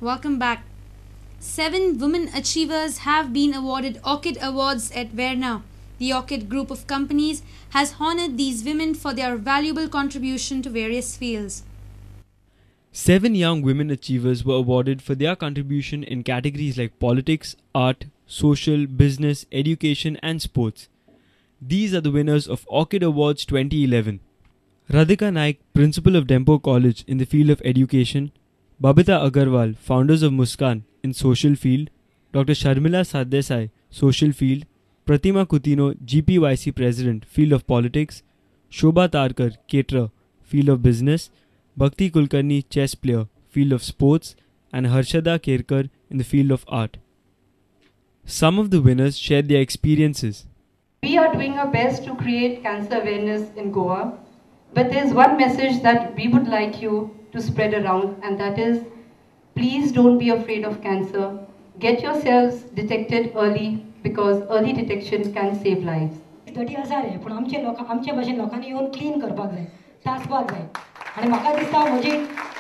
Welcome back. 7 women achievers have been awarded Orchid Awards at Verna. The Orchid Group of Companies has honored these women for their valuable contribution to various fields. 7 young women achievers were awarded for their contribution in categories like politics, art, social, business, education and sports. These are the winners of Orchid Awards 2011. Radhika Naik, principal of Dempo College in the field of education, Babita Agarwal, founders of Muskan in social field, Dr. Sharmila Sardesai, social field, Pratima Coutinho, GPYC President, Field of Politics, Shobha Tarkar, Caterer, Field of Business, Bhakti Kulkarni, Chess Player, Field of Sports, and Harshada Kerkar in the field of art. Some of the winners shared their experiences. We are doing our best to create cancer awareness in Goa, but there's one message that we would like you to spread around, and that is, please don't be afraid of cancer. Get yourselves detected early, because early detection can save lives. Dirty आसा रे, पूण आमचे लोक आमचे भाशेन लोकांनी येवन clean करपाक जाय, तासपाक जाय. आनी म्हाका दिसता म्हजी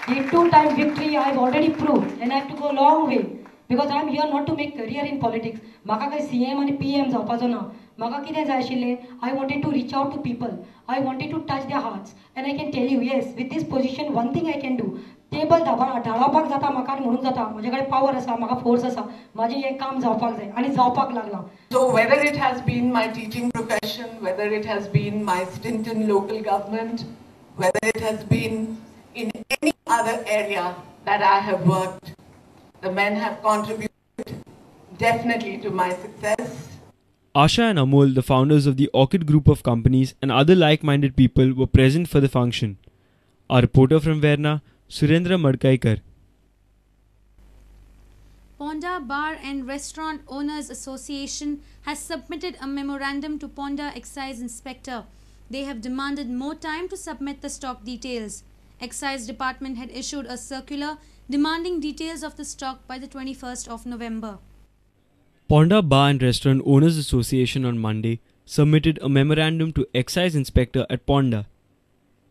ही 2 time victory I have already prove and I have to go long way, because I am here not to make career in politics. म्हाका कांय CM आनी PM जावपाचो ना. म्हाका कितें जाय आशिल्लें, I wanted to reach out to people, I wanted to touch their hearts, and I can tell you, yes, with this position one thing I can do. Table धाडावपाक जाता म्हाका आनी म्हणूंक जाता म्हजे कडेन पावर आसा, म्हाका फोर्स आसा, म्हाजें हें काम जावपाक जाय आनी जावपाक लागलां. So whether it has been my teaching profession, whether it has been my stint in local government, whether it has been in any other area that I have worked, the men have contributed definitely to my success. Asha and Amol, the founders of the Orchid Group of Companies, and other like-minded people were present for the function. Our reporter from Verna, Surendra Madkaikar. Ponda Bar and Restaurant Owners Association has submitted a memorandum to Ponda Excise Inspector. They have demanded more time to submit the stock details. Excise Department had issued a circular demanding details of the stock by the 21st of November. Ponda Bar and Restaurant Owners Association on Monday submitted a memorandum to Excise Inspector at Ponda.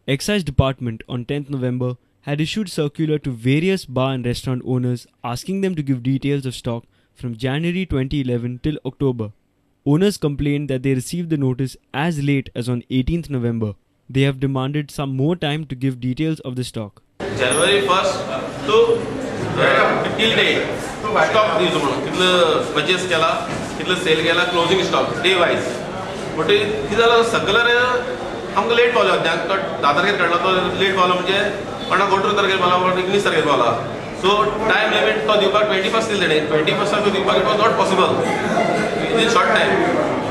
Excise Department on 10th November had issued circular to various bar and restaurant owners asking them to give details of stock from January 2011 till October. Owners complained that they received the notice as late as on 18th November. They have demanded some more time to give details of the stock. January 1st to till date stock दिवचो म्हणून कितलो purchase केला, कितलो sale केला, closing stock day wise. म्हणटकीर कितें जालां, सगळें आमकां लेट पावलो. अद्याक 10 तारखेर काडलो तो लेट पावलो, म्हणजे कोणाक 18 तारखेर पावला, कोणाक 19 तारखेर पावला. सो टायम लिमीट तो दिवपाक 21 दिले तेणें, 21 तो दिवपाक it was not possible within short time.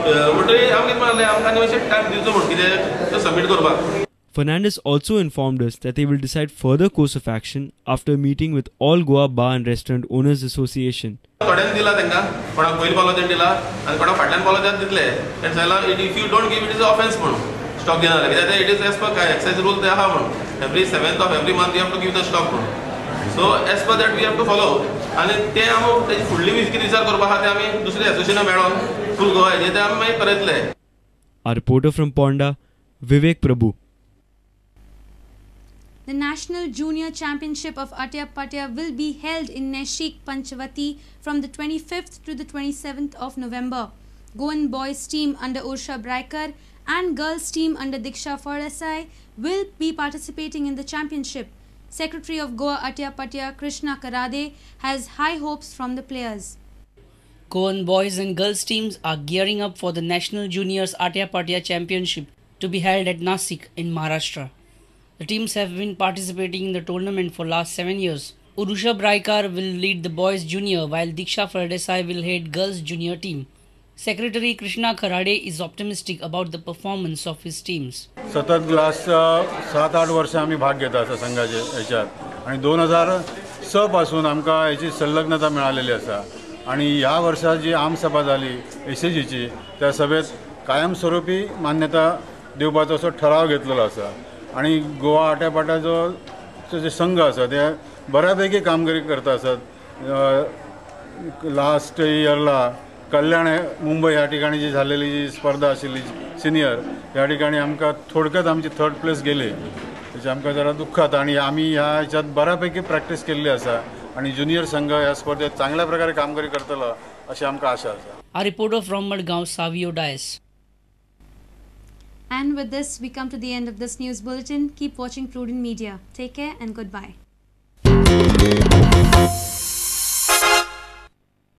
म्हणटकीर आमकां कितें मारलें, आमकां आनी मातशें टायम दिवचो म्हूण कितें तो सबमीट करपाक. Fernandez also informed us that they will decide further course of action after meeting with All Goa Bar and Restaurant Owners Association. थोड्यांनी दिला तांकां, कोणाक पयलीं पावलो तेणें दिला आनी कोणाक फाटल्यान पावलो तेणें दितले. तेणें सांगलां if you don't give it is offence म्हणून, स्टॉक दिना जाल्यार, कित्याक it is as per excise rule ते आहा म्हणून every 7th of every month you have to give the stock म्हणून. So as per that we have to follow. आनी ते आमी तेजी फुडली कितें विचार करपा आहा ते आमी दुसरे एसोसिएशना मेळोन फूल गोवा हेजेर ते आमी मागीर करतले. Our reporter from Ponda, Vivek Prabhu. The National Junior Championship of Atya Patya will be held in Nashik Panchavati from the 25th to the 27th of November. Goan boys team under Ursha Braikar and girls team under Diksha Fardesai will be participating in the championship. Secretary of Goa Atya Patya Krishna Karade has high hopes from the players. Goan boys and girls teams are gearing up for the National Juniors Atya Patya Championship to be held at Nasik in Maharashtra. The teams have been participating in the tournament for last 7 years. Urusha Braikar will lead the boys junior while Diksha Fardesai will head girls junior team. Secretary Krishna Kharade is optimistic about the performance of his teams. सतत last 7-8 वर्ष आमी भाग घेता आसा संघाचे हेच्यात आणि 2006 पासून आमकां हेची संलग्नता मिळालेली आसा आणि ह्या वर्षा जी आमसभा जाली एसएजीची त्या सभेत कायमस्वरूपी मान्यता दिवपाचो असो ठराव घेतलेलो आसा आणि गोवा आट्यापाट्याचो जे संघ आसा ते बऱ्यापैकी कामगिरी करता आसात. लास्ट इयरला कल्याण मुंबई ह्या ठिकाणी जी झालेली जी स्पर्धा आशिल्ली सिनियर ह्या ठिकाणी आमकां थोडक्यात आमची थर्ड प्लेस गेली. तेचें आमकां जरा दुख्ख जाता आनी आमी ह्या हेच्यात बऱ्या पैकी प्रॅक्टीस केल्ली आसा आनी ज्युनियर संघ ह्या स्पर्धेत चांगल्या प्रकारे कामगिरी करतलो अशी आमकां आशा आसा. Our reporter from Madgaon, Savio Dias. And with this, we come to the end of this news bulletin. Keep watching Prudent Media. Take care and goodbye.